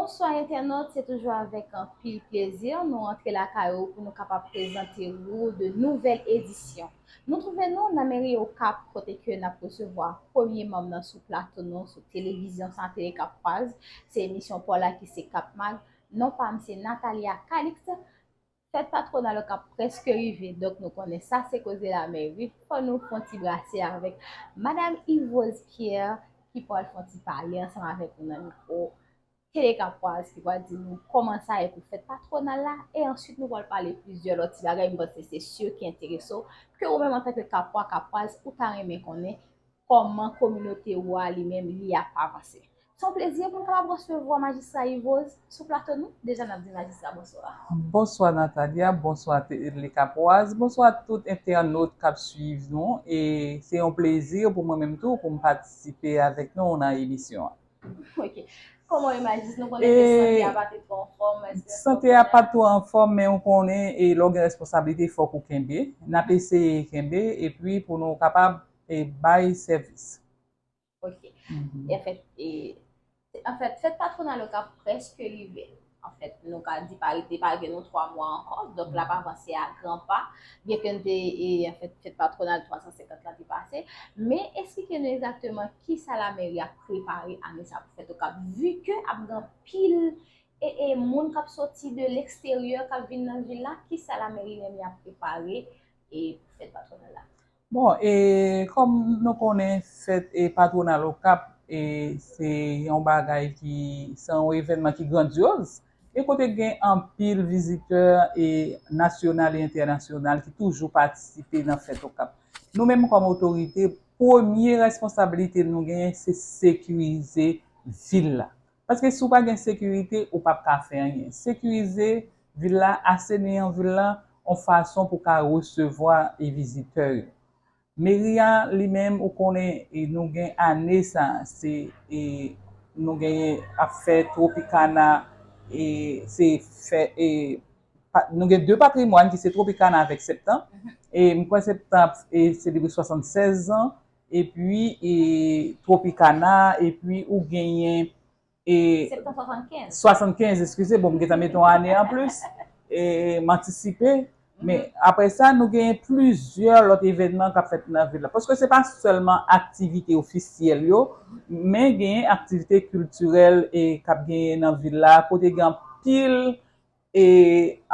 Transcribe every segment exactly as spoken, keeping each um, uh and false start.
Bonswa entènot, se toujou avèk anpil plezi nou rantre lakay ou pou nou kapab prezante ou de nouvèl edisyon. Nou twouve nou nan meri Okap kote ke n ap resevwa premye manm nan sou plato nou sou televizyon sa Tele Kapwaz. Se emisyon pa w la ki se Kap Mag. Non pa m se Natalia Calixte. Fèt patwonal Okap prèske rive, donk nou konnen sa se koze lameri. Fò nou fè yon ti brase avèk Madam Yvose Pierre ki pral fè yon ti pale ansanm avèk nou nan mikwo Tele Kapwaz ki pral di nou kòman sa ye pou fèt patwonal la, e answit nou pral pale plizyè lòt ti bagay m panse se si ki enterese w, ke ou menm antanke Kapwa, Kapwaz, ou ta renmen konnen kòman kominote ou a li menm li ap avanse. Se yon plezi pou n kapab resevwa Majistra Yvose sou plato nou. Deja n ap di Majistra bonswa. Bonswa Natalia, bonswa Tele Kapwaz, bonswa tout entènot k ap swiv nou. E se yon plezi pou mwen menm tou pou m patisipe avèk nou nan emisyon an. Ok. Kòman w ye Majis? Nou konnen ke sante a pa te twò anfòm. Sante a pa twò anfòm, men ou konnen e lè w gen responsablite fòk ou kenbe. N ap eseye kenbe epi pou nou kapab e bay sèvis. Ok. Anfèt, e, anfèt, fèt patwonal Okap prèske rive. Anfèt, nou ka di pa rete, pa gen nou twa mwa ankò. Donk, l ap avanse a gran pa. Byenke n te, e, anfèt, fèt patwonal twa san senkant lan te pase. Men, esplike nou egzakteman kisa lameri ap prepare ane sa pou fèt Okap. Vi ke ap gen anpil e, e moun k ap soti de leksteryè k ap vin nan vil la, kisa lameri menm y ap prepare e pou fèt patwonal la? Bon, e kòm nou konnen fèt e patwonal Okap, e se yon bagay ki, se yon evènman ki grandyoz, e kote gen anpil vizitè e nasyonal e entènasyonal ki toujou patisipe nan fèt Okap. Nou menm kòm otorite, premye responsablite nou genyen se sekirize vil la. Paske si w pa gen sekirite, ou p ap ka fè anyen. Sekirize vil la, aseni an vil la, yon fason pou w ka resevwa e vizitè yo. Meri a li menm, ou konnen, e nou gen ane sa, se e nou genyen ap fè Tropicana, e se fè e pa- nou gen de patrimwàn ki se Tropicana avèk Septan. E m kwè Septan ap e selebre swasannsèz zan, epi e Tropicana, epi ou genyen e Septan swasannkenz. Swasannkenz, eskize, bon, m gentan mete yon ane anplis, e m antisipe. Men apre sa, nou genyen plizyè lòt evènman k ap fèt nan vil la. Paske se pa sèlman aktivite ofisyèl yo, men genyen aktivite kiltirèl e k ap genyen nan vil la, kote gen anpil e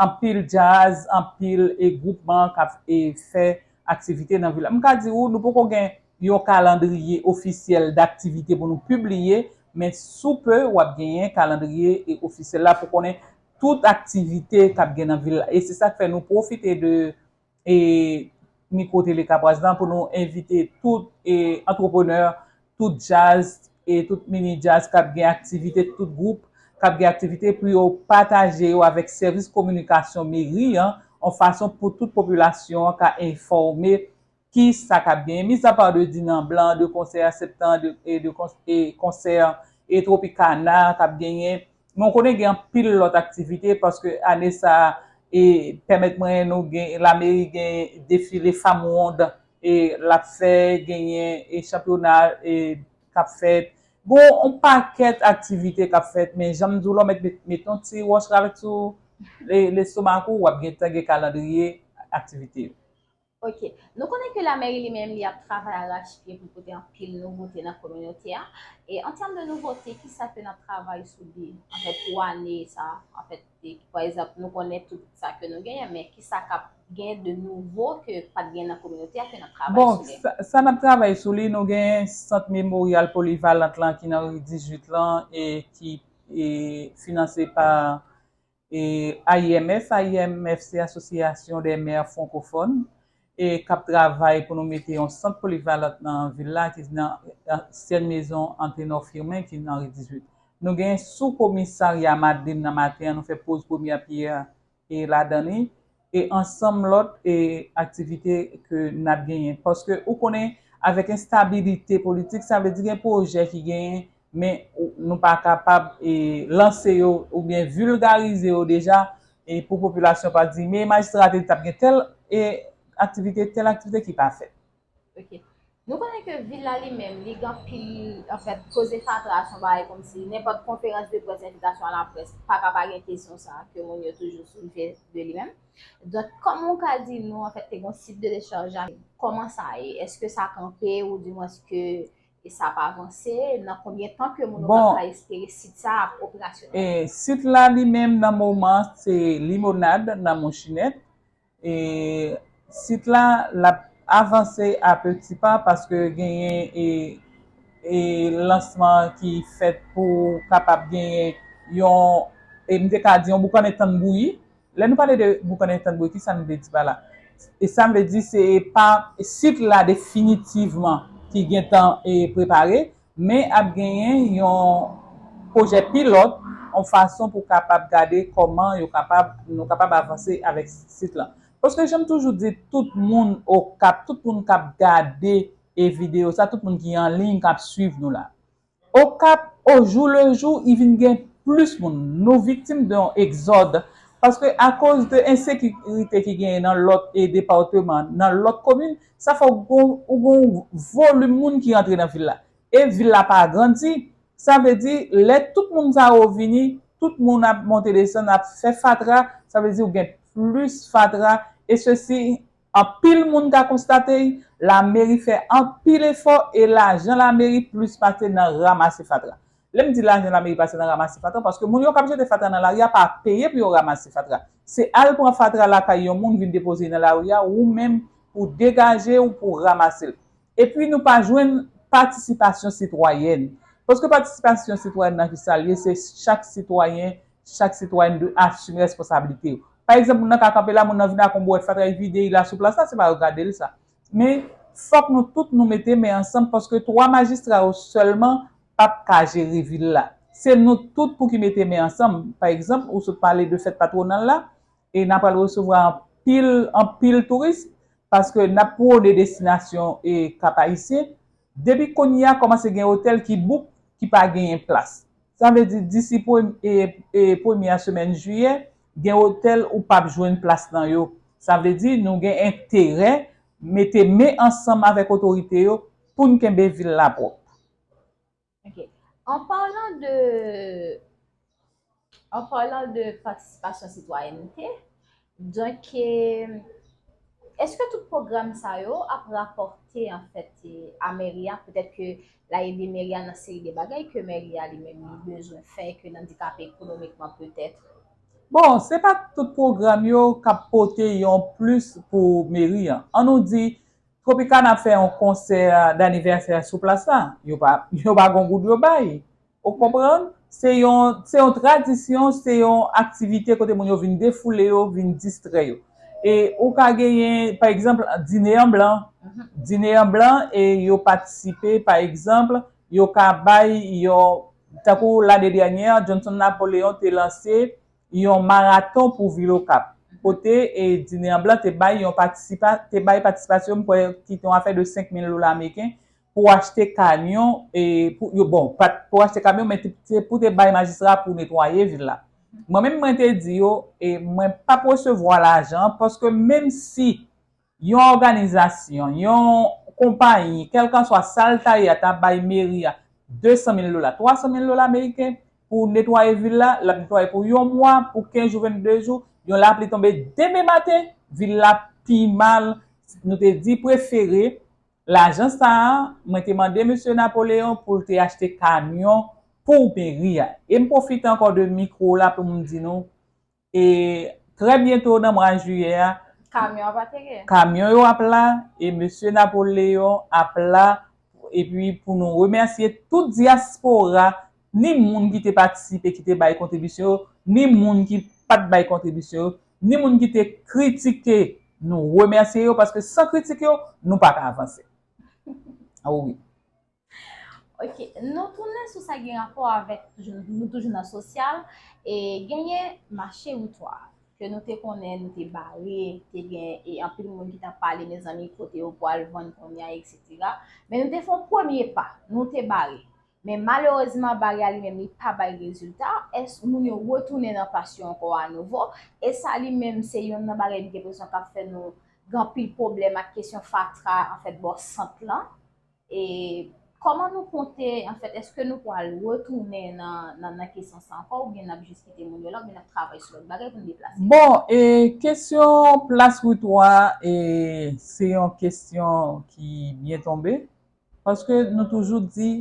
anpil djaz, anpil e gwoupman k ap e fè aktivite nan vil la. M ka di w, nou poko gen yon kalandriye ofisyèl daktivite pou nou pibliye, men sou pe, w ap genyen kalandriye e ofisyèl la pou konnen tout aktivite k ap gen nan vil la. E se sa k fè nou pwofite de e mikwo Tele Kapwaz lan pou nou envite tout e antreprenè, tout djaz e tout mini djaz k ap gen aktivite, tout gwoup k ap gen aktivite pou yo pataje yo avèk sèvis kominikasyon meri an, yon fason pou tout popilasyon an ka enfòme ki sa k ap genyen. Mizapa de Dinan Blan, de konsè Septan, de, e de kons- e konsè e Tropicana k ap genyen, men w konnen gen anpil lòt aktivite, paske ane sa a, e pèmèt mwen nou gen, lameri gen defile Fanm Wonn, e l ap fè, genyen e chanpyona e k ap fèt. Gon yon pakèt aktivite k ap fèt, men jan m di w la, w mèt met, met yon ti wòch ravèt sou le- lestomak ou, w ap gentan gen kalandriye aktivite yo. Ok. Nou konnen ke lameri li menm li ap travay arachpye pou pote anpil nouvote nan kominote a. E an tèm de nouvote, kisa ke n ap travay sou li? Anfèt, pou ane sa, anfèt, e, pa egzanp, nou konnen tout sa ke nou genyen, men kisa k ap gen de nouvo ke pa t gen nan kominote a ke n ap travay Bon, sou li? Sa, sa n ap travay sou li, nou gen sant memoryal polivalant lan ki nan ri dizuit lan e ki e finanse pa e A I M F. A I M F se Asosyasyon dè Mè Frankofòn e k ap travay pou nou mete yon sant polivalant nan vil la ki nan ansyèn mezon Antenò Firmin ki nan ri dizuit. Nou gen sou komisarya Madlin nan maten an, nou fè poz premyè pyè e ladan li, e ansanm lòt e aktivite ke n ap genyen. Paske ou konnen, avèk enstabilite politik, sa vle di gen pwojè ki genyen, men ou- nou pa kapab e lanse yo oubyen vilgarize yo deja e pou popilasyon pa di, men majistra te di t ap gen tèl e aktivite, tèl aktivite ki pa fèt. Ok. Nou konnen ke vil la li menm, li gen anpil, anfèt, koze fatra se yon bagay kòmsi nenpòt konferans de près, envitasyon a laprès, pa ka pa gen kesyon sa a ke moun yo toujou soulve de li menm. Donk, kòman w ka di nou, anfèt, te gen yon sit de dechaj a, kòman sa ye? Èske sa kanpe oudimwens ke e sa pa vanse? Nan konbyen tan ke moun yo Bon, ka espere sit sa ap operasyonèl? E sit la li menm nan moman se Limonad nan Mouchinèt. E sit la l ap avanse a peti pa paske genyen e, e lansman ki fèt pou kapab genyen yon, e m te ka di yon boukannen tann bouyi. Lè nou pale de boukannen tann bouyi, ki sa nou vle di pa la? E sa m vle di se pa sit la definitivman ki gentan e prepare, men ap genyen yon pwojè pilòt, yon fason pou kapab gade kòman yo kapab, nou kapab avanse avèk sit lan. Paske jan m toujou di, tout moun Okap, tout moun k ap gade e videyo sa, tout moun ki an liy k ap swiv nou la. Okap, o jou le jou, i vin gen plis moun. Nou viktim de yon egzòd. Paske akoz de ensekirite ki genyen nan lòt e depatman, nan lòt komin, sa fè w gon, ou gon volim moun ki rantre nan vil la. E vil la pa agrandi. Sa vle di, lè tout moun sa yo vini, tout moun ap monte desann, ap fè fatra, sa vle di ou gen plis fatra, e sesi, anpil moun ka konstate l, lameri fè anpil efò e lajan lameri plis pase nan ranmase fatra. Lè m di lajan lameri pase nan ranmase fatra, paske moun yo k ap jete fatra nan lari a pa peye pou yo ranmase fatra. Se al pran fatra lakay yon moun vin depoze nan lari a, ou menm pou degaje w pou ranmase l. Epi nou pa jwenn patisipasyon sitwayèn. Paske patisipasyon sitwayèn nan ki sa l ye, se chak sitwayen, chak sitwayèn dwe asime responsablite yo. Pa egzanp, moun nan ka kanpe la, moun nan vin ak yon bwèt fatra, li vide, li la sou plas la, se pa yo gade l sa. Men, fòk nou tout nou mete men ansanm paske twa majistra yo sèlman p ap ka jere vil la. Se nou tout pou ki mete men ansanm. Pa egzanp, ou sot pale de fèt patwonal la, e n a pral resevwa anpil, anpil touris, paske n ap pwone destinasyon e Kap Ayisyen. Depi kounye a, kòmanse gen otèl ki bouk, ki pa genyen plas. Sa vle di, disi prem-, e, e, premye a semèn jiyè, gen otèl ou p ap jwenn plas nan yo. Sa vle di, nou gen enterè mete men ansanm avèk otorite yo pou n kenbe vil la pwòp. Ok. En parlant de, en parlant de participation citoyenneté, donk, eh, èske tout pwogram sa yo ap rapòte, anfèt, eh, a meri a? Petèt ke l a ede meri a nan seri de bagay ke meri a li menm li bezwen fè, ke l andikape ekonomikman petèt? Bon, se pa tout pwogram yo k ap pote yon plis pou meri an. An nou di, Tropicana ap fè yon konsè danivèsè sou plas la. Yo pa, yo pa gon goud yo bay. Ou konprann? Se yon, se yon tradisyon, se yon aktivite kote moun yo vin defoule yo, vin distrè yo. E ou ka genyen, pa egzanp, dine an blan. Dine an blan, e yo patisipe, pa egzanp, yo ka bay yon, tankou lane dènyè, Johnson Napoléon te lanse yon maraton pou vil Okap. Kote, e, dine an blan te bay yon patisipa-, te bay patisipasyon, m kwè, ki te yon afè de senk mil dola ameriken pou achte kamyon, e, pou, yo, bon, pa t pou achte kamyon, men te, te pou te bay majistra pou netwaye vil la. Mwen menm, mwen te di yo, e, mwen p ap resevwa lajan, paske menm si yon òganizasyon, yon konpayi, kèlkanswa sa l ta ye a, ta bay meri a de san mil dola, twa san mil dola ameriken pou netwaye vil la, l ap netwaye pou yon mwa, pou kenz jou, vennde jou, yon lapli tonbe demen maten, vil la pi mal. Nou te di prefere lajan sa a, mwen te mande mesye Napoleon pou l te achte kamyon pou meri a. E m pwofite ankò de mikwo la pou m di nou, E trè byento nan mwa jiyè a, kamyon ap ateri. Kamyon yo ap la, e mesye Napoleon ap la, epi pou nou remèsye tout dyaspora, ni moun ki te patisipe, ki te bay kontribisyon yo, ni moun ki pa t bay kontribisyon yo, ni moun ki te kritike, nou remèsye yo, paske san kritik yo, nou pa ka avanse. Ah wi. Ok, nou tounen sou sa gen rapò avèk, toujou, nou toujou nan sosyal, e genyen mache woutwa ke nou te konnen, nou te bare, te gen e anpil moun ki t ap pale, mezanmi, kote yo pral vann kounye a, etsetera. Men nou te fè yon premye pa, nou te bare. Men malerezman, bare a li menm, li pa bay rezilta. Èske moun yo retounen nan plas yo ankò anouvo? E sa li menm, se youn nan bagay m gen enpresyon k ap fè nou gen anpil pwoblèm ak kesyon fatra, anfèt, bò sant lan. E kòman nou konte, anfèt, èske nou pral retounen nan, nan, nan kesyon sa ankò, oubyen n ap jis kite moun yo la, oubyen n ap travay sou lòt bagay pou n deplase? Bon, e kesyon plas Witwa, e se yon kesyon ki byen tonbe, paske nou toujou di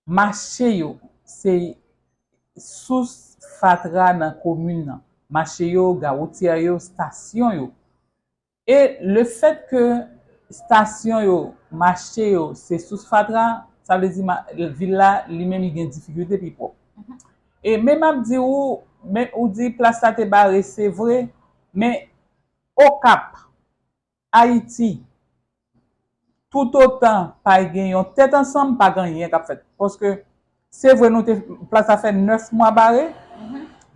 mache yo, se sous fatra nan komin nan. Mache yo, gawotyè yo, estasyon yo. E lefètke estasyon yo, mache yo, se sous fatra, sa vle di ma- vil la li menm li gen difikilte pi pwòp. E men m ap di ou, men ou di plas la te bare, se vre, men Okap, Ayiti, toutotan pa gen yon tèt ansanm, pa gen anyen k ap fèt. Paske se vre nou te plas la fè nèf mwa bare,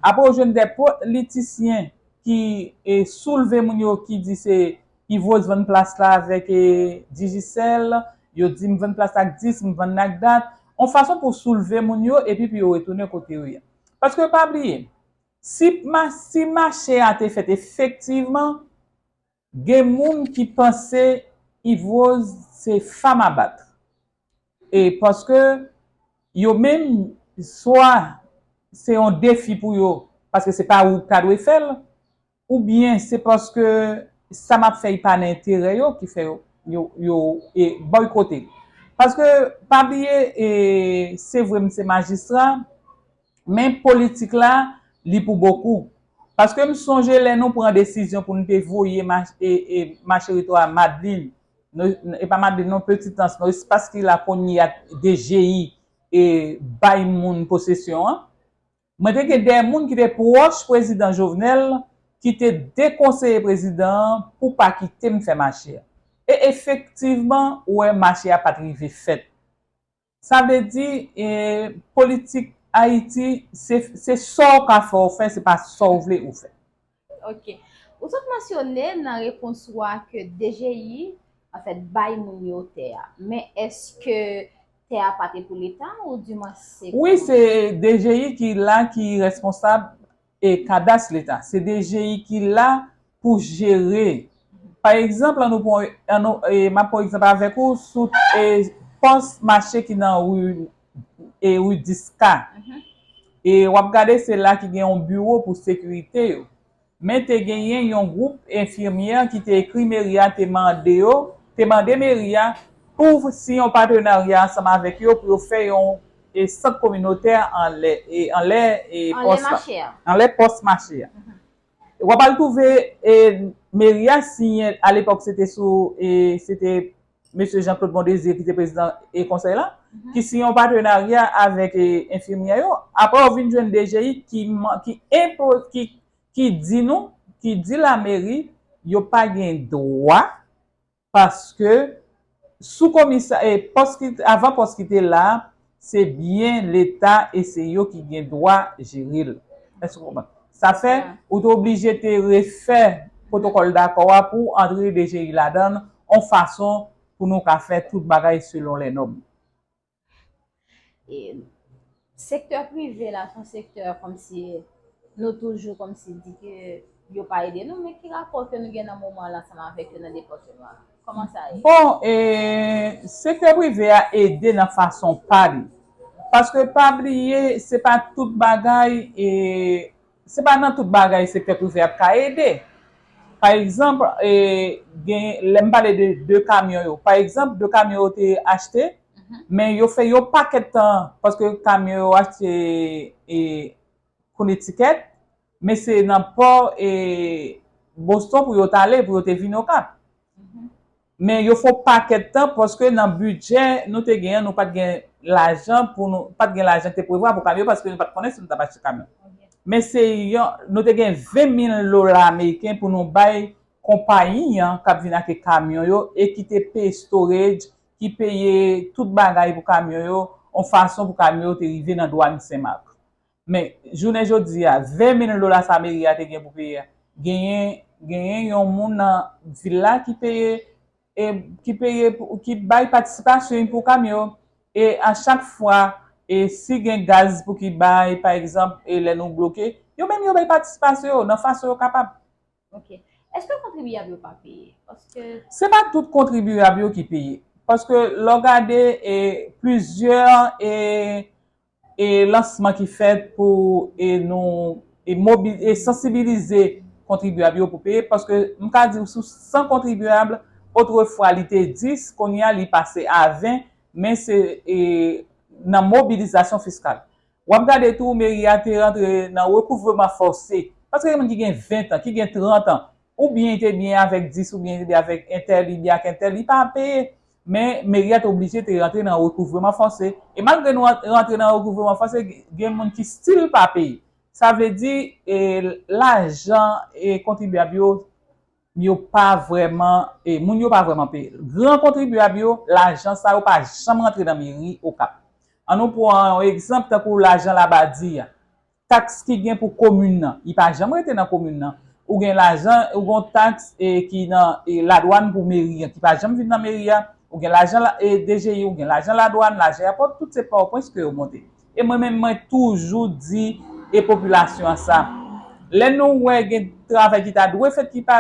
apre ou jwenn de politisyen ki e, soulve moun yo ki di se Yves Rose vann plas la avèk e, Digicel, yo di m vann plas la ak dis, m vann l ak dat, yon fason pou soulve moun yo epi pou yo retounen kote yo ye. Paske pa bliye, si, ma, si mache a te fèt efektivman, gen moun ki panse Yves Rose se fanm abat. E paske yo menm, swa se yon defi pou yo, paske se pa ou k ta dwe fè l, oubyen se paske sa m ap fè y pa nan enterè yo ki fè yo, yo, yo e, boykote. Paske, pa bliye, e, se vre m se majistra, men politik la, li pou bokou. Paske m sonje lè nou pran desizyon pou n te voye mach, e, e, mache Witwa a Madlin, e pa Madlin non, Petitans, nan espas ki la kounye a D G I e bay moun posesyon an, mwen te gen de moun ki te pwòch prezidan Jovenel ki te dekonseye prezidan an pou pa kite m fè mache a. E efektivman, ou wè mache a pa t rive fèt. Sa vle di, e, politik Ayiti, se, se sa w ka fè w fè, se pa sa w vle ou fè. Ok. Ou sot mansyone nan repons ou a ke D G I, anfèt, bay moun yo tè a. Men èske tè a pa te pou Leta ou dimwens se... Wi, se D G I ki la ki responsab e kadas Leta. Se D G I ki la pou jere. Pa egzanp, an nou pran, an nou, e, m ap pran egzanp avèk ou sou e, pòs mache ki nan ri, e, ri dis K. E w ap gade se la ki gen yon biwo pou sekirite yo. Men te genyen yon gwoup enfimyè ki te ekri meri a, te mande yo, te mande meri a pou siyen yon patenarya ansanm avèk yo pou yo fè yon e, sant kominotè anlè, e, anlè e, Anlè pòs la. Mache a. Anlè pòs mache a. W ap al twouve e, meri a siyen, alepòk se te sou, e, se te mesye Jean Claude Mondésir ki te prezidan e, konsèy la, ki siyen yon patenarya avèk e, enfimyè yo. Apre w vin jwenn D G I ki, ki, enpo, ki, ki di nou, ki di lameri yo pa gen dwa, paske sou komisa, e, pòs ki, avan pòs ki te la, se byen Leta e se yo ki gen dwa jere l. Èske w konprann? Sa fè, ou te oblije te refè pwotokòl dakò a pou antre D G I ladan l, yon fason pou nou ka fè tout bagay selon lè nòm. E sektè prive la, se yon sektè kòmsi nou toujou kòmsi di ke yo pa ede nou, men ki rapò ke nou gen nan moman la ansanm avèk yo nan depatman an? Kòman sa ye? Bon, e, sektè prive a ede nan fason pa li. Paske pa bliye, se pa tout bagay, e, se pa nan tout bagay sektè prive ap ka ede. Pa egzanp, e, gen, lè m pale de de kamyon yo. Pa egzanp, de kamyon yo te achte, men yo fè yon pakèt tan, paske kamyon yo achte e, Connecticut, men se nan pò e, Boston pou yo t ale, pou yo te vin Okap. Men yo fè yon pakèt tan, paske nan bidjè nou te genyen, nou pa t gen lajan pou nou, pa t gen lajan ki te prevwa pou kamyon, paske nou pa t konnen si nou t ap achte kamyon. Men se yon, nou te gen ven mil dola ameriken pou nou bay konpayi an k ap vin ak kamyon yo e ki te peye storage, ki peye tout bagay pou kamyon yo, yon fason pou kamyon yo te rive nan dwàn Senmak. Men, jounen jodi a, ven mil dola sa meri a te gen pou peye a, genyen, genyen yon moun nan vil la ki peye, e, ki peye, pou, ki bay patisipasyon pou kamyon. E a chak fwa, e, si gen gaz pou ki bay, pa egzanp, e lè nou bloke, yo menm yo bay patisipasyon yo nan fason yo kapab. Ok. Èske kontribyab yo pa peye? Paske... Se pa tout kontribyab yo ki peye. Paske lè w gade e plizyè e e lansman ki fèt pou e nou e mobi, e sansibilize kontribyab yo pou peye, paske m ka di w sou san kontribyab, otrefwa li te dis, kounye a li pase a ven, men se e nan mobilizasyon fiskal. W ap gade tou, meri a te rantre nan rekouvreman fòse, paske gen moun ki gen ven tan, ki gen trant an, oubyen li te byen avèk dis, oubyen li te byen avèk entèl, li byen ak entèl, li pa peye. Men meri a te oblije te rantre nan rekouvreman fòse. E malgre nou ran- rantre nan rekouvreman fòse, gen moun ki still pa peye. Sa vle di, e, lajan e kontribyab yo, yo pa vrèman, e, moun yo pa vrèman peye. Gran kontribyab yo, lajan sa yo pa janm rantre nan meri Okap. An nou pran yon egzanp tankou lajan Labadi a. Taks ki gen pou komin nan, li pa janm rete nan komin nan. Ou gen lajan, ou gen taks e, ki nan e, ladwàn pou meri an, ki pa janm vin nan meri a. Ou gen lajan la- e, D G I, ou gen lajan ladwàn, lajan yapòt, tout se pa o prens ke yo monte. E mwen menm, mwen toujou di e popilasyon an sa. Lè nou wè gen travay ki ta dwe fèt ki pa,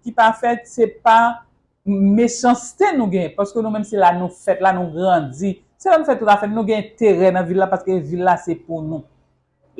ki pa fèt, se pa mechanste nou gen, paske nou menm se la nou fèt, la nou grandi. Se la nou fè tout afè, nou gen enterè nan vil la, paske vil la se pou nou.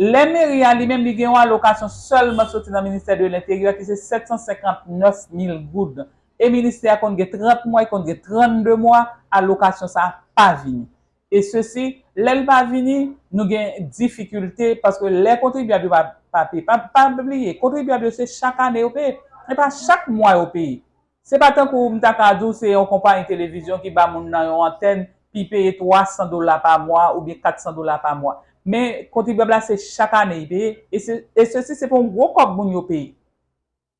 Lè meri a li menm, li gen yon alokasyon sèlman soti nan ministè de lenteryè ki se sèt san senkant nèf mil goud. E ministè a konn gen trant mwa, li konn gen trannde mwa, alokasyon sa a pa vini. E sesi, lè l pa vini, nou gen difikilte, paske lè kontribyab yo pa, pa peye, pa, pa bliye, kontribyab yo se chak ane yo peye, e pa chak mwa yo peye. Se pa tankou m ta ka di w se yon konpayi televizyon ki ba moun nan yon antèn, pi peye twa san dola pa mwa oubyen kat san dola pa mwa. Men kontribyab la se chak ane li peye, e se, e sesi se pa yon gwo kòb moun yo peye.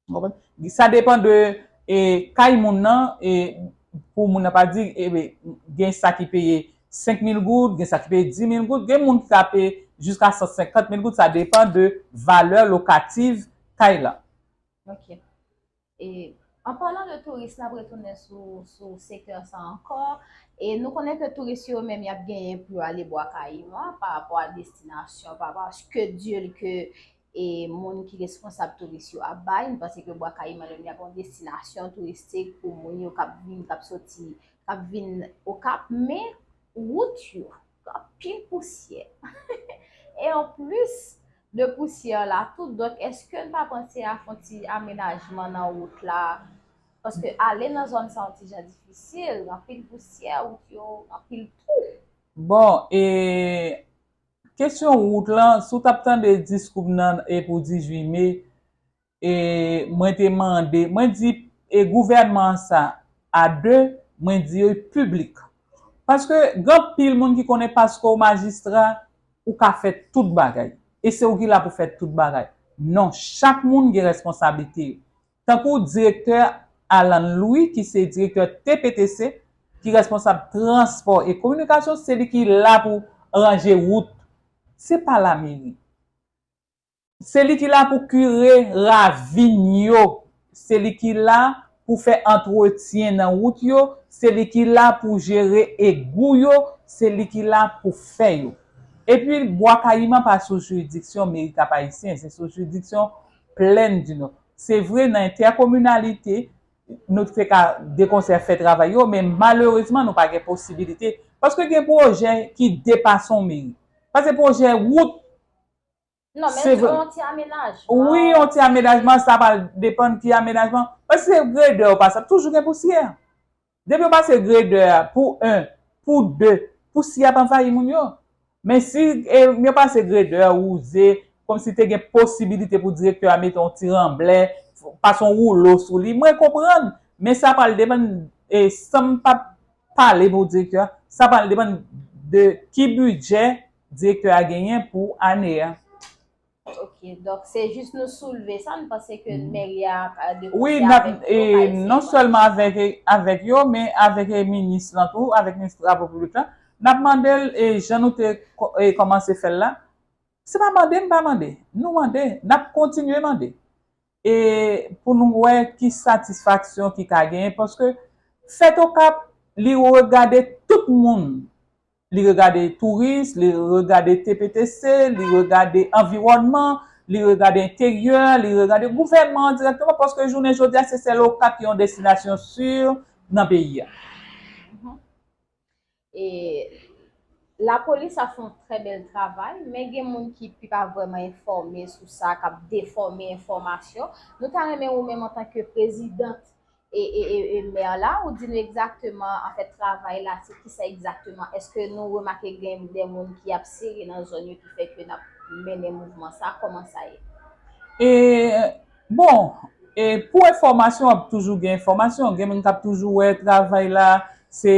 Ou konprann? Sa depann de e, kay moun nan, e, pou moun nan pa di, e, gen sa ki peye senk mil goud, gen sa ki peye dis mil goud, gen moun ki ka peye jiska san senkant mil goud, sa depann de valè lokativ kay la. Ok. E, an palan de touris, n ap retounen sou, sou sektè sa ankò. E nou konnen ke touris yo menm y ap genyen pou yo ale Bwa Kayiman pa rapò a destinasyon, pa rapò a schedule ke e moun ki responsab touris yo ap bay. M panse ke Bwa Kayiman li menm li ap yon destinasyon touristik pou moun yo k ap vin, k ap soti, k ap vin Okap, men wout yo, anpil pousyè. E anplis de pousyè la tou, donk èske n pa panse a fè yon ti amenajman nan wout la? Paske ale nan zòn sa yon ti jan difisil, anpil pousyè, wout yo, anpil twou. Bon, e kesyon wout lan, si w t ap tande diskou m nan e pou dizuit me, e mwen te mande, mwen di e gouvènman an sa a de, mwen di yo piblik. Paske gen anpil moun ki konnen paske w majistra, ou ka fè tout bagay. E se ou ki la pou fè tout bagay. Non, chak moun gen responsablite yo. Tankou direktè Alan Louis, ki se direktè T P T C, ki responsab transpò e kominikasyon, se li ki la pou ranje wout. Se pa lameri. Se li ki la pou kire ravin yo. Se li ki la pou fè antretyen nan wout yo. Se li ki la pou jere egou yo. Se li ki la pou fè yo. Epi, Bwa Kayiman pa sou jiridiksyon meri Kap Ayisyen, se sou jiridiksyon Plèn di Nò. Se vre, nan entèkominalite, nou te ka dekonsè fè travay yo, men malerezman, nou pa gen posibilite. Paske gen pwojè ki depase yon meri. Paske pwojè wout, Non, men Se vre. Yon ti amenajman. Wi, yon ti amenajman, sa pral depann ki amenajman. Paske gredè yo pase, ap toujou gen pousyè. Depi yo pase gredè a pou en, pou de, pousyè ap anvayi moun yo. Men si e, yo pase gredè, wouze, kòmsi te gen posibilite pou direktè a mete yon ti ranblè, pase yon woulo sou li, mwen konprann. Men sa pral depann, e, san m pa pale pou direktè a, sa pral depann de ki bidjè direktè a genyen pou ane a. Ok, donk se jis nou soulve sa, nou panse ke meri a ka Wi, negosye n ap, avèk e, yo, pa eseye non sèlman avèk, avèk yo, men avèk e, minis lan tou, avèk minis travay piblik la. N ap mande l, e, jan nou te ko- e, kòmanse fè l la. Se pa mande n pa mande, nou mande, n ap kontinye mande. E pou nou wè ki satisfaksyon ki ka genyen, paske fèt Okap, li regade tout moun. Li regade touris, li regade T P T C, li regade anviwònman, li regade enteryè, li regade gouvènman an dirèkteman, paske jounen jodi a, se sèl Okap ki yon destinasyon si nan peyi a. E lapolis ap fè yon trè bèl travay, men gen moun ki pi pa vrèman enfòme sou sa, k ap defòme enfòmasyon. Nou ta renmen ou menm antanke prezidant e, e, e, e mè la, ou di nou egzakteman, anfèt, travay la, se kisa egzakteman? Èske nou remake gen de moun ki ap sere nan zòn yo ki fè ke n ap mennen mouvman sa? Kòman sa ye? E, bon, e pou enfòmasyon, w ap toujou gen enfòmasyon. Gen moun k ap toujou wè travay la, se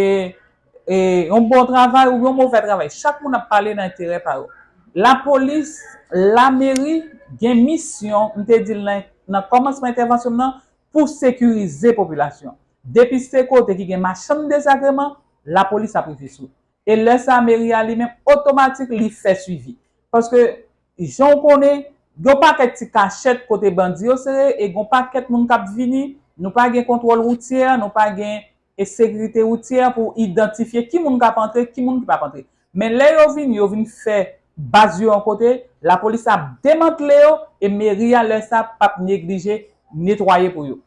e, yon bon travay oubyen yon movè travay. Chak moun ap pale nan enterè pa yo. Lapolis, lameri gen misyon, m te di l nan, nan kòmansman entèvansyon m nan, pou sekirize popilasyon. Depiste kote ki gen machann dezagreman, lapolis ap rive sou. E lè sa, meri a li menm otomatik li fè swivi. Paske, jan w konnen, gen yon pakèt ti kachèt kote bandi yo sere, e gen yon pakèt moun k ap vini, nou pa gen kontwòl woutyè, nou pa gen e sekirite woutyè pou idantifye ki moun k ap antre, ki moun ki p ap antre. Men lè yo vini, yo vin fè baz yo yon kote, lapolis ap demantle yo, e meri a lè sa p ap neglije netwaye pou yo.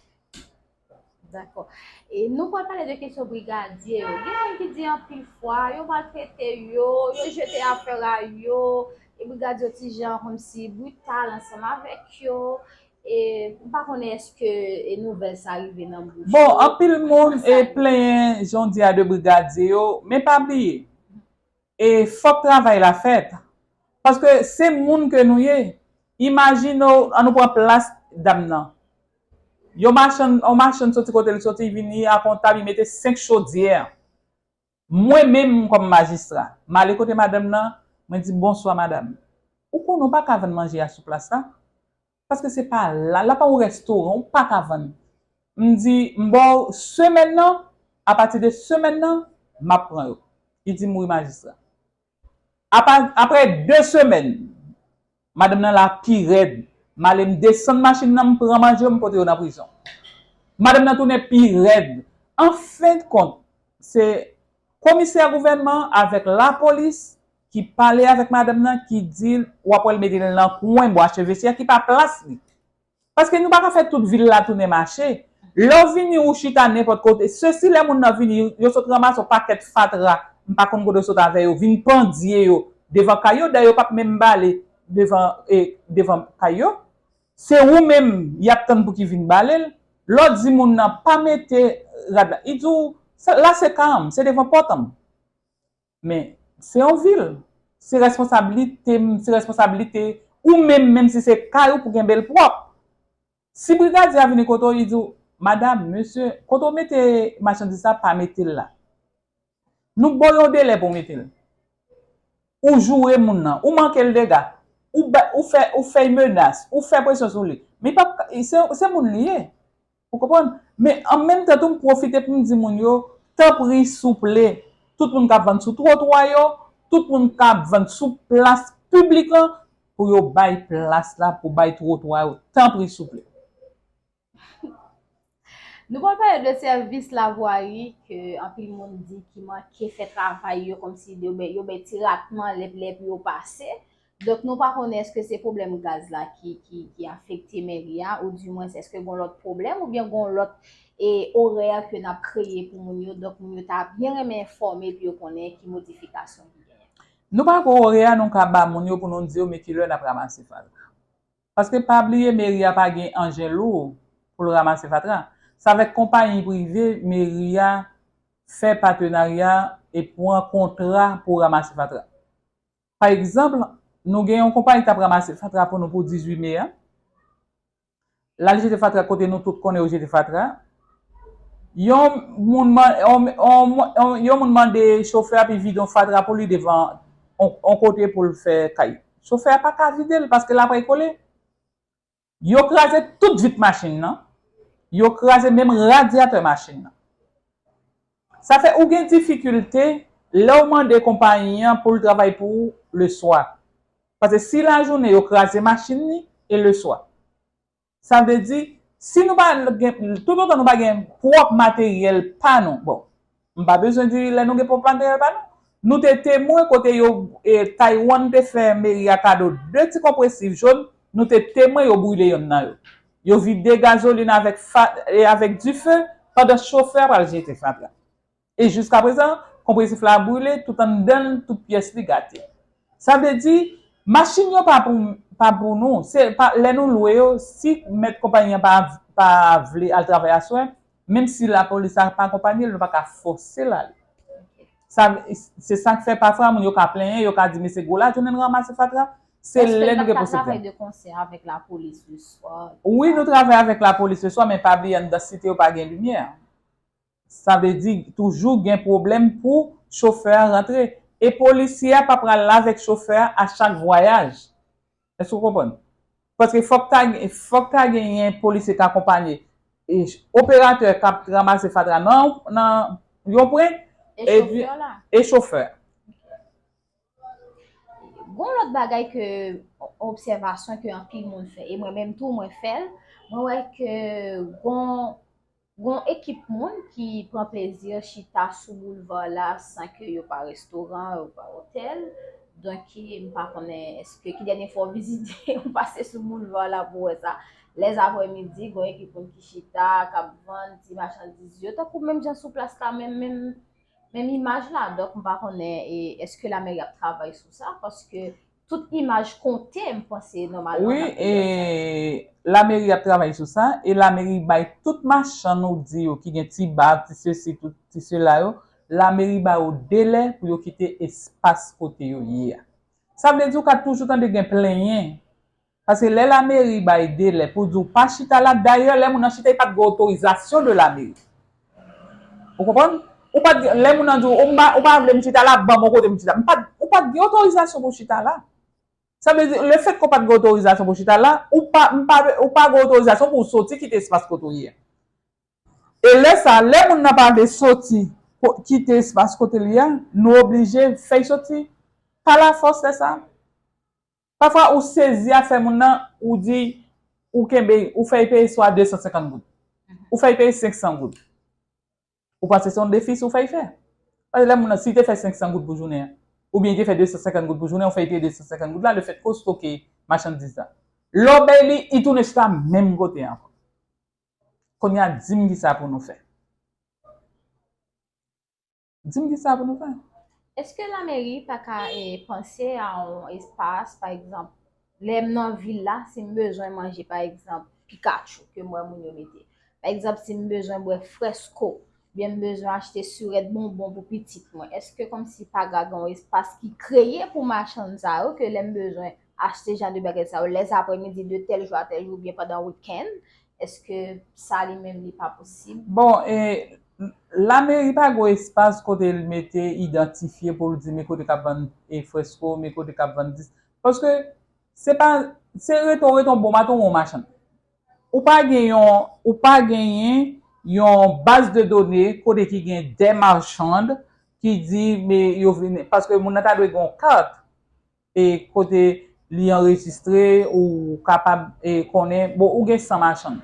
Dakò. E nou pral pale de kesyon brigadye yo. Gen moun ki di anpil fwa, yo maltrete yo, yo jete afè a yo, e brigadye yo ti jan kòmsi brital ansanm avèk yo. E m pa konnen èske e nouvèl sa rive nan bouch Bon, anpil moun e plenyen jan w di a de brigadye yo, men pa bliye, e fòk travay la fèt. Paske se moun ke nou ye. Imajine w, an nou pran plas dam nan. Yon machann, yon machann soti kote l soti, vini ak yon tab, li mete senk chodyè. Mwen menm kòm majistra, m ale kote madanm nan, mwen di, bonswa madanm. Ou konnen ou pa ka vann manje a sou plas la? Paske se pa la, la pa yon restoran, ou pa ka vann. M di, m ba w semèn nan, apati de semèn nan, m ap pran yo. Li di m wi majistra. Apa, apre de semèn, madanm nan la pi rèd. M ale m desann machin nan, m pran manje yo, m pote yo nan prizon. Madanm nan tounen pi rèd. An fen de kont, se komisè gouvènman avèk lapolis ki pale avèk madanm nan, ki di l, w ap wè l mete l nan kwen bwa cheve sya ki pa plas li. Paske nou pa ka fè tout vil la tounen mache. Lè w vini ou chita nenpòt kote, sesi lè moun nan vini, yo sot ranmase yon pakèt fatra, m pa konn kote yo sot avè yo, vin pandye yo devan kay yo, dayè yo p ap menm bale devan, e, devan kay yo. Se ou menm y ap tann pou ki vin bale l. Lè w di moun nan pa mete rad la, li di w, la se kay m, se devan pòt an m. Men, se yon vil. Se responsablite m, se responsablite ou menm, menm si se kay ou pou kenbe l pwòp. Si brigadye a vini kote w, li di w, madanm, mesye, kote w mete machandiz sa, pa mete l la. Nou ba w yon delè pou w mete l. Ou joure moun nan, ou manke l dega, ou, ou fè, ou fè y menas, ou fè presyon sou li. Men se, se moun li ye. Ou konprann? Men an menm tan tou, m pwofite pou m di moun yo, tanpri, souple, tout moun k ap vann sou twotwa yo, tout moun k ap vann sou plas piblik lan, pou yo bay plas la, pou bay twotwa yo, tanpri, souple. Nou pral pale de sèvis lavwari ke anpil moun di ki manke fè travay yo, kòmsi yo bay, yo bay ti ratman lè, lè pou yo pase. Donk, nou pa konnen èske se pwoblèm gaz la ki, ki, ki afekte meri a, oudimwens èske gon lòt pwoblèm oubyen gon lòt e, orè ke n ap kreye pou moun yo. Donk, moun yo ta byen renmen enfòme pou yo konnen ki modifikasyon ki genyen. Nou pa gen orè a nou ka ba moun yo pou nou di yo men kilè n ap ranmase fatra. Paske pa bliye meri a pa gen anjen lou pou l ranmase fatra. Se avèk konpayi prive meri a fè patenarya e pran kontra pou ranmase fatra. Pa egzanp, nou gen yon konpayi k t ap ranmase fatra pou nou pou dizuit me a. L al jete fatra kote nou tout konnen yo jete fatra. Yon moun, yon moun mande chofè a pou l vide yon fatra pou li devan yon kote pou l fè kay. Chofè a pa ka vide l paske l ap rekole. Yo kraze tout vit machin nan. Yo kraze menm radyatè machin nan. Sa fè ou gen difikilte lè w mande konpayi an pou l travay pou ou leswa. Paske si lajounen yo kraze machin li e leswa. Sa vle di, si nou pa gen, toutotan nou pa gen pwòp materyèl pa nou, bon, m pa bezwen di lè nou gen pwòp materyèl pa nou, nou te temwen kote yo, e, Taiwan te fè meri a kado de ti konpresif jòn, nou te temwen yo brile yonn nan yo. Yo vide gazolin avèk, e, avèk dife, pandan chofè a pral jete fatra. E jiskaprezan, Konpresif la brile, tout anndan l, tout pyès li gate. Sa vle di, machin yo pa pou, pa pou nou. Se pa, lè nou lwe yo, si mèt konpayi an pa, pa vle al travay aswè, menm si lapolis la pa akonpanye l, nou pa ka fòse l ale. Sa, se sa k fè pafwa moun yo ka plenyen, yo ka di, "Mesye, gwo lajounen n ranmase fatra, se lè nou gen posiblite." Èske n pa ka travay de konsè avèk lapolis le swa? Wi, nou travay avèk lapolis le swa, men pa bliye anndan site yo pa gen limyè. Sa vle di, toujou gen pwoblèm pou chofè a rantre. E polisye a pa pral la avèk chofè a a chak vwayaj. Èske w konprann? Paske fòk ta, fòk ta genyen polisye k akonpanye e operatè k ap ranmase fatra nan, nan yon pwen, e chofè a. E chofè a. Gon lòt bagay ke, obsèvasyon ke anpil moun fè, e mwen menm tou mwen fè l, mwen wè ke gon, gon ekip moun ki pran plezi chita sou boulva la san ke yo pa restoran, yo pa otèl. Donk, m pa konnen èske ki dènye fwa w vizite, ou pase sou boulva la pou wè sa. Lèzaprèmidi, gon ekip moun ki chita, k ap vann ti machandiz yo, tankou menm jan sou plas la, menm, menm menm imaj la. Donk, m pa konnen, e, èske lameri ap travay sou sa, paske tout imaj konte, m panse, nòmalman. Wi, e, lameri ap travay sou sa, e lameri bay tout machann ou di yo ki gen ti bar, ti sesi, tout ti sela yo, lameri ba yo delè pou yo kite espas kote yo ye a. Sa vle di ou ka toujou tande gen plenyen. Paske lè lameri bay delè pou di w pa chita la, dayè lè moun nan chita, li pa t gen otorizasyon de lameri. Ou konprann? Ou pa t gen, lè moun nan di w, ou pa, ou pa vle m chita la, ban m yon kote m chita. M pa t, ou pa t gen otorizasyon pou w chita la. Sa vle di, lefètke w pa t gen otorizasyon pou w chita la, ou pa, m pa, ou pa gen otorizasyon pou w soti kite espas kote w ye a. E lè sa, lè moun nan pa vle soti, kite espas kote l ye a, nou oblije fè l soti pa lafòs lè sa. Pafwa ou sezi afè moun nan, ou di, ou kenbe, ou fè l peye swa de san senkant goud. Ou fè l peye senk san goud. Ou panse se yon defis ou fè l fè? Paske lè moun nan, si l te fè senk san goud pou jounen an, oubyen li te fè de san senkant goud pou jounen an, ou fè l peye de san senkant goud la, lefètke w stoke machandiz la. Lè w bay li, li tounen chita menm kote an ankò. Kounye a, di m kisa pou nou fè. Di m kisa pou nou fè. Èske lameri pa ka, e, panse a yon espas, pa egzanp, lè m nan vil la, si m bezwen manje, pa egzanp, pikachou, ke m wè moun yo mete. Pa egzanp, si m bezwen bwè frèsko, oubyen m bezwen achte sirèt bonbon pou pitit mwen, èske kòmsi pa ka gen yon espas ki kreye pou machann sa yo, ke lè m bezwen achte jan de bagay sa yo, lèzaprèmidi de tèl jou a tèl jou, oubyen pandan wikenn, èske sa li menm li pa posib? Bon, e, lameri pa gen espas kote l mete idantifye pou l di men kote k ap vann e frèsko, men kote k ap vann dis. Paske se pa, se rete w rete yon bon maton ou yon machann. Ou pa gen yon, ou pa genyen yon baz de done kote ki gen de machann ki di men yo vini, paske moun nan ta dwe gen yon kat e kote li anrejistre, ou kapab e konnen, bon, ou gen san machann.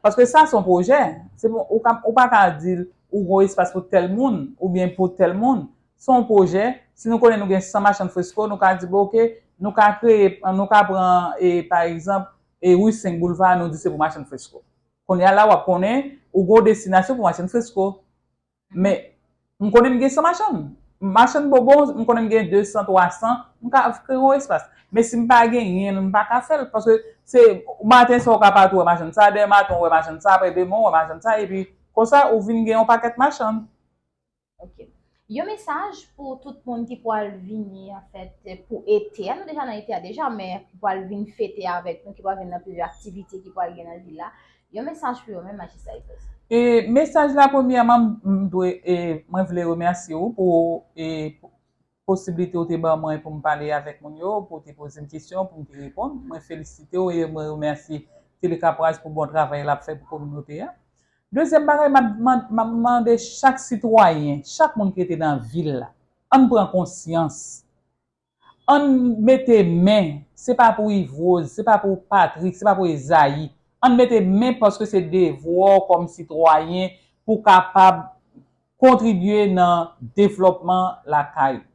Paske sa se yon pwojè. Se pou, ou ka, ou pa ka di ou gen yon espas pou tèl moun oubyen pou tèl moun. Se yon pwojè. Si nou konnen nou gen san machann frèsko, nou ka di, bon, oke, nou ka kreye, nou ka pran, e, pa egzanp, e, ri senk boulva, nou di se pou machann frèsko. Kounye a la, w ap konnen ou gen yon destinasyon pou machann frèsko. Men, m konnen m gen san machann. Machann bonbon, m konnen m gen de san, twa san, m ka kreye yon espas. Men si m pa genyen l, m pa ka fè l. Paske se maten sa w ka pa tou wè machann sa, demen maten w wè machann sa, apre demen w wè machann sa, epi konsa ou vin gen yon pakèt machann. Ok. Yon mesaj pou tout moun ki pral vini, anfèt, pou ete a. Nou deja nan ete a deja, men ki pral vin fete avèk nou, ki pral vin nan plizyè aktivite ki pral gen nan vil la. Yon mesaj pou yo menm, Majistra Yves. E mesaj la, premyèman, m dwe, e, mwen vle remèsye w pou, e, posiblite w te ban mwen pou m pale avèk moun yo, pou w te poze m kesyon, pou m te reponn. Mwen felisite w e mwen remèsye Telekapraz pou bon travay l ap fè pou kominote a. Dezyèm bagay, m ap, m ap, m ap mande chak sitwayen, chak moun ki rete nan vil la, ann pran konsyans. Ann mete men, se pa pou Yvrose, se pa pou Patrick, se pa pou Ezayi. Ann mete men paske se devwa w kòm sitwayen pou w kapab kontribye nan devlòpman lakay ou.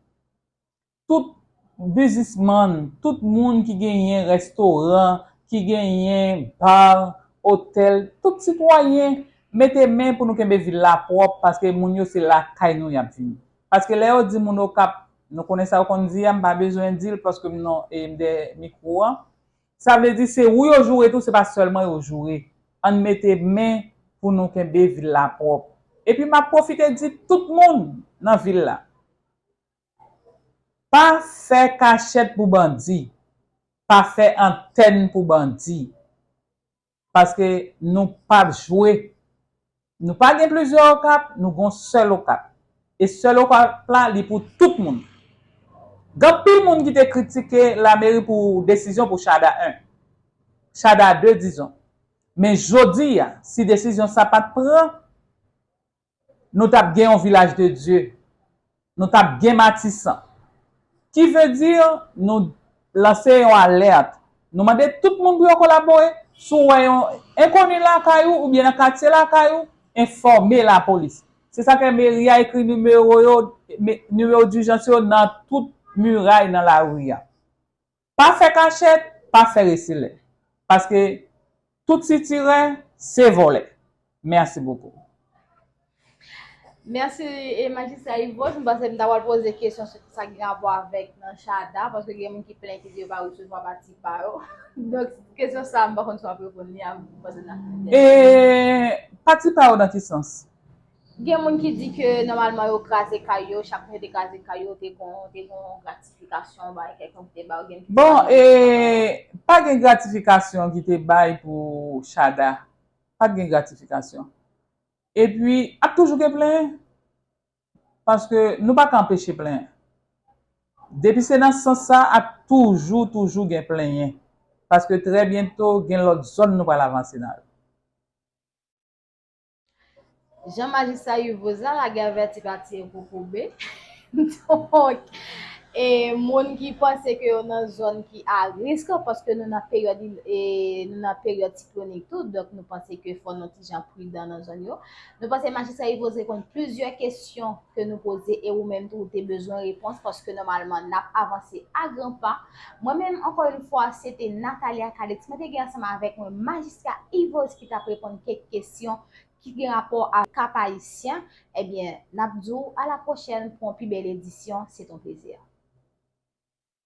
Tout biznismann, tout moun ki genyen restoran, ki genyen bar, otèl, tout sitwayen, mete men pou nou kenbe vil la pwòp, paske moun yo se lakay nou y ap vini. Paske lè yo di moun Okap, nou konnen sa yo konn di a, m pa bezwen di l paske m nan e m dèyè mikwo an. Sa vle di se ou yo joure tou, se pa sèlman yo joure. Ann mete men pou nou kenbe vil la pwòp. Epi m ap pwofite di tout moun nan vil la, pa fè kachèt pou bandi, pa fè antèn pou bandi. Paske nou p ap jwe. Nou pa gen plizyè Okap, nou gon sèl Okap. E sèl Okap la, li pou tout moun. Gen anpil moun ki te kritike lameri pou desizyon pou Chada en, Chada de, dizon. Men jodi a, si desizyon sa pa t pran, nou t ap gen yon Vilaj de Dye, nou t ap gen Matisan. Ki vle di, nou lanse yon alèt. Nou mande tout moun pou yo kolabore. Si w wè yon enkoni lakay ou oubyen nan katye lakay ou, enfòme lapolis. Se sa k fè meri a ekri nimewo yo, me- nimewo dijans yo nan tout miray nan lari a. Pa fè kachèt, pa fè resilè. Paske tout sitirè, se vòlè. Mèsi bokou. Mèsi e Majistra Yvos, m panse m ta pral poze kesyon sou sa ki gen rapò avèk nan Chada, paske gen moun ki plenyen ki di yo pa resevwa pati pa yo. Donk, kesyon sa a, m pa konn si w ap reponn li a, m panse n ap fini. E pati pa yo nan ki sans? Gen moun ki di ke nòmalman yo kraze kay yo, chak moun yo te kraze kay yo, te gon te gon gratifikasyon, bagay kèlkonk ki te ba yo, gen ki Bon, e pa gen gratifikasyon ki te bay pou Chada. Pa t gen gratifikasyon. Epi, ap toujou gen plenyen. Paske nou pa ka anpeche plenyen. Depi se nan sans sa, ap toujou, toujou gen plenyen. Paske trè byento, gen lòt zòn nou pral avanse nan yo. Jan Majistra Yvos la, lage avèti pa tiye kokobe. Donk, e moun ki panse ke yo nan zòn ki a risk, paske nou nan peryòd, e, nou nan peryòd siklonik tou, donk nou panse ke fò nou ti jan pridan nan zòn yo. Nou panse Majistra Yvos reponn plizyè kesyon ke nou poze e ou menm tou ou te bezwen repons, paske nòmalman n ap avanse a gran pa. Mwen menm, ankò yon fwa, se te Natalia Calix. Mwen te gen ansanm avèk mwen Majistra Yvos ki t ap reponn kèk kesyon ki gen rapò ak Kap Ayisyen. Ebyen, n ap di w a la pwochèn pou yon pi bèl edisyon. Se t on plezi.